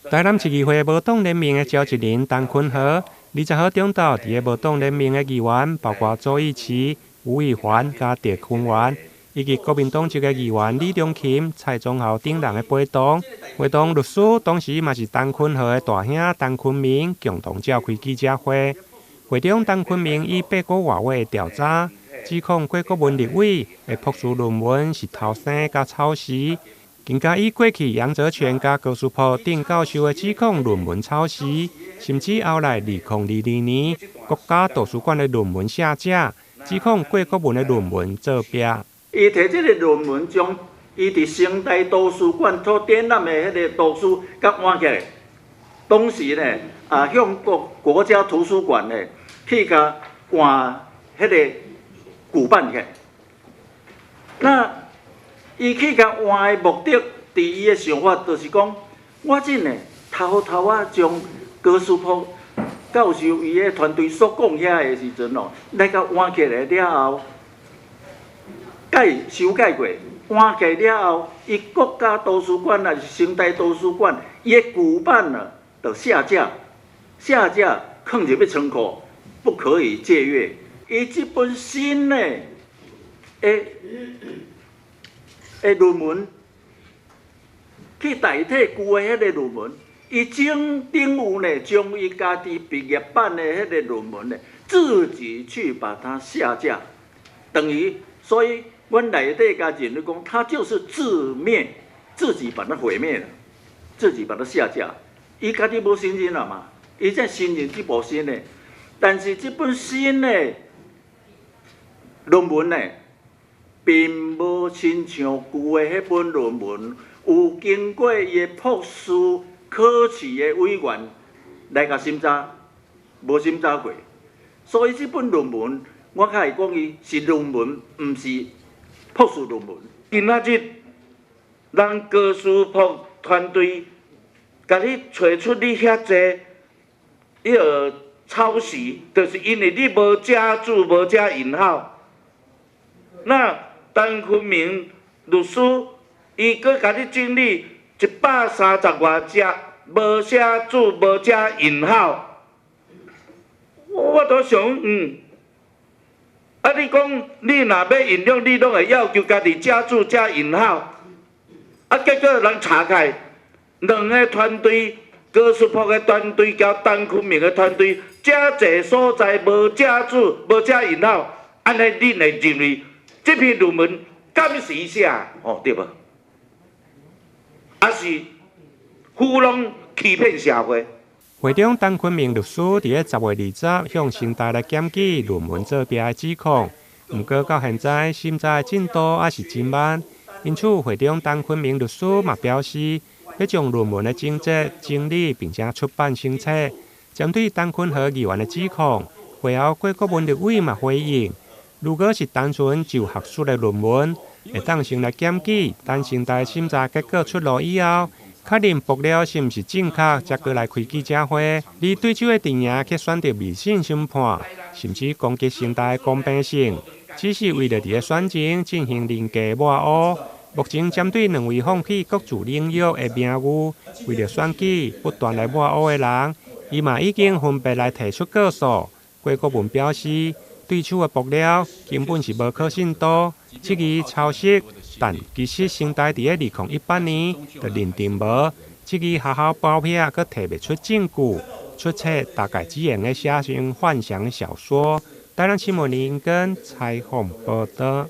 台南市議會無黨聯盟的召集人陳坤和，20號中晝佇个無黨聯盟的議員，包括周奕齊、吳以環佮鄭坤元，以及國民黨籍的議員李中琴、蔡宗豪等人的陪同。會同律師，同時嘛是陳坤和的大兄陳坤明共同召開記者會。會中，陳坤明以8個外的調查，指控郭國文立委的博士論文是偷生佮抄襲。更加以過去楊澤權佮高斯珀等教授的指控論文抄襲，甚至後來2022年國家圖書館的論文下架，指控郭國文的論文作弊。伊提這個論文，將伊佇成大圖書館所展覽的彼个圖書共換起來，當時呢啊向國家圖書館呢去共換彼个古版起來。那伊去共換的目的，佇伊的想法就是講，我這呢偷偷仔將高斯珀教授伊的團隊所講遐的時陣哦，來共換起來了後，改修改過，換起來了後，伊國家圖書館抑是成大圖書館，伊的古版呢，就下架，下架囥入去倉庫，不可以借閱。伊這本新的論文去代替舊的彼个論文，伊將等於呢，將伊家己畢業版的彼个論文呢，自己去把它下架，等於，所以，阮內底共認為講，他就是自滅，自己把它毀滅了，自己把它下架，伊家己無承認了嘛，伊才承認這部新的，但是這本新的論文呢，並無親像舊的彼本論文，有經過伊的博士考試的委員來共審查，無審查過，所以這本論文我較會講伊是論文，毋是博士論文。今仔日，人高斯珀團隊共你揣出你遐濟，彼號抄襲，就是因為你無加注、無加引號。那陳坤明律師，伊閣共你整理130外頁，無寫注、無加引號，我都想，啊，你講你若欲引用，你攏會要求家己加注加引號，啊，結果人查開，兩个團隊，高斯珀的團隊佮陳坤明的團隊，遮濟所在無加注、無加引號，按呢恁會認為這篇論文敢是寫？哦，對無？抑是糊弄欺騙社會？會長陳坤明律師佇咧10月20向成大來檢舉論文作弊的指控，毋過到現在審查的進度猶是真慢。因此，會長陳坤明律師嘛表示，欲將論文的章節整理並且出版成冊。針對陳坤和議員的指控，會後郭國文立委嘛回應：如果是單純就學術的論文，會當先來檢舉，等成大審查結果出爐以後，確認爆料是毋是正確，才閣來開記者會。而對手的陣營卻選擇迷信審判，甚至攻擊成大的公平性，只是為著佇咧選前進行人格抹烏。目前針對兩位放棄各自領域的名譽，為著選舉不斷來抹烏的人，伊嘛已經分別來提出告訴。郭國文表示，對手的爆料根本是無可信度，質疑抄襲，但其實成大佇咧2018年就認定無，質疑學校包庇，閣提袂出證據，出冊大概只會用寫成幻想小說。台南新聞林根採訪報導。